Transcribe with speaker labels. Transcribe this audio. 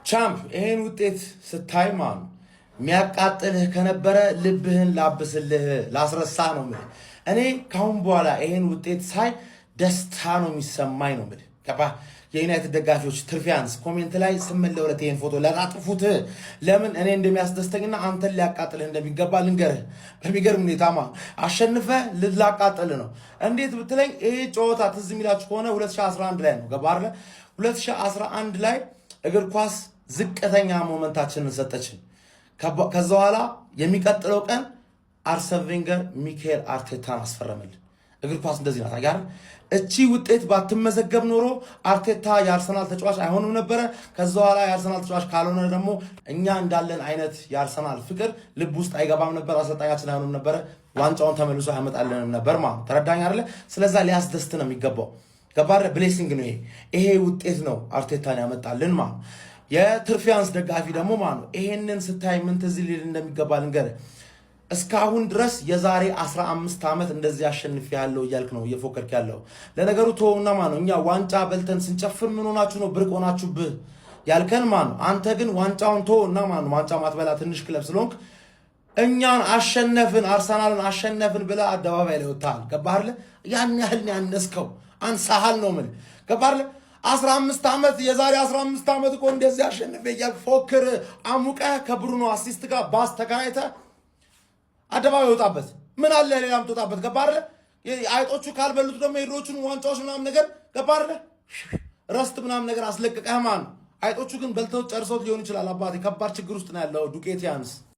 Speaker 1: Champ፣ ይሄን ውጤት ስታይ ማኑ የሚያቃጥልህ ከነበረ ልብህን ላብስልህ፣ ላስረሳህ ነው የምልህ። እኔ ካሁን በኋላ ይሄን ውጤት ሳይ ደስታ ነው የሚሰማኝ ነው የምልህ። ገባህ? የዩናይትድ ደጋፊዎች ትርፊያንስ comment ላይ 8-2 ይሄን ፎቶ ለጣጥፉት። ለምን እኔ እንደሚያስደስተኝና አንተን ሊያቃጥልህ እንደሚገባ ልንገርህ። በሚገርም ሁኔታማ አሸንፈህ ላቃጥልህ ነው። እንዴት ብትለኝ ይሄ ጨዋታ ትዝ የሚላችሁ ከሆነ 2011 ላይ ነው። ገባህ አይደለ? 2011 ላይ እግር ኳስ ዝቅተኛ moment ኣችንን ሰጠችን። ከዛ በኋላ የሚቀጥለው ቀን አርሰን ቬንገር ሚካኤል አርቴታን አስፈረመልን። እግር ኳስ እንደዚህ ናት። አያር እቺ ውጤት ባትመዘገብ ኖሮ አርቴታ የአርሰናል ተጫዋች አይሆንም ነበረ። ከዛ በኋላ የአርሰናል ተጫዋች ካልሆነ ደግሞ እኛ እንዳለን አይነት የአርሰናል ፍቅር ልብ ውስጥ አይገባም ነበር። አሰልጣኛችን አይሆንም ነበረ። ዋንጫውን ተመልሶ አያመጣልንም ነበር ማለት፣ ተረዳኝ አይደለ? ስለዛ ሊያስደስት ነው የሚገባው። ገባረ? Blessing ነው ይሄ። ይሄ ውጤት ነው አርቴታን ያመጣልን ማለት። የትርፊያንስ ደጋፊ ደግሞ ማለት ነው ይሄንን ስታይ ምን ትዝ ሊል እንደሚገባ ልንገርህ። እስካሁን ድረስ የዛሬ 15 ዓመት እንደዚህ አሸንፍ ያለው እያልክ ነው እየፎከርክ ያለው። ለነገሩ ተወውና ማለት ነው እኛ ዋንጫ በልተን ስንጨፍር ምን ሆናችሁ ነው ብርቅ ሆናችሁብህ ያልከን ማለት ነው። አንተ ግን ዋንጫውን ተወውና ማለት ነው ዋንጫ ማትበላ ትንሽ ክለብ ስለሆንክ እኛን አሸነፍን፣ አርሰናልን አሸነፍን ብለህ አደባባይ ላይ ወጥተሃል። ገባህ አይደለ? ያን ያህል ነው ያነስከው። አንሳሃል ነው የምልህ። ገባህ አይደለ? 15 ዓመት፣ የዛሬ 15 ዓመት እኮ እንደዚህ አሸንፌ እያልክ ፎክር አሙቀህ ከብሩኖ assist ጋር ባስ ተከራይተህ አደባባይ ወጣበት። ምን አለ ሌላም ትወጣበት። ገባህ አይደለ? አይጦቹ ካልበሉት ደግሞ የድሮቹን ዋንጫዎች ምናምን ነገር፣ ገባህ አይደለ? Rust ምናምን ነገር አስለቅቀህ ማለት ነው። አይጦቹ ግን በልተው ጨርሰውት ሊሆን ይችላል። አባቴ ከባድ ችግር ውስጥ ነው ያለው። ዱቄት ያንስ።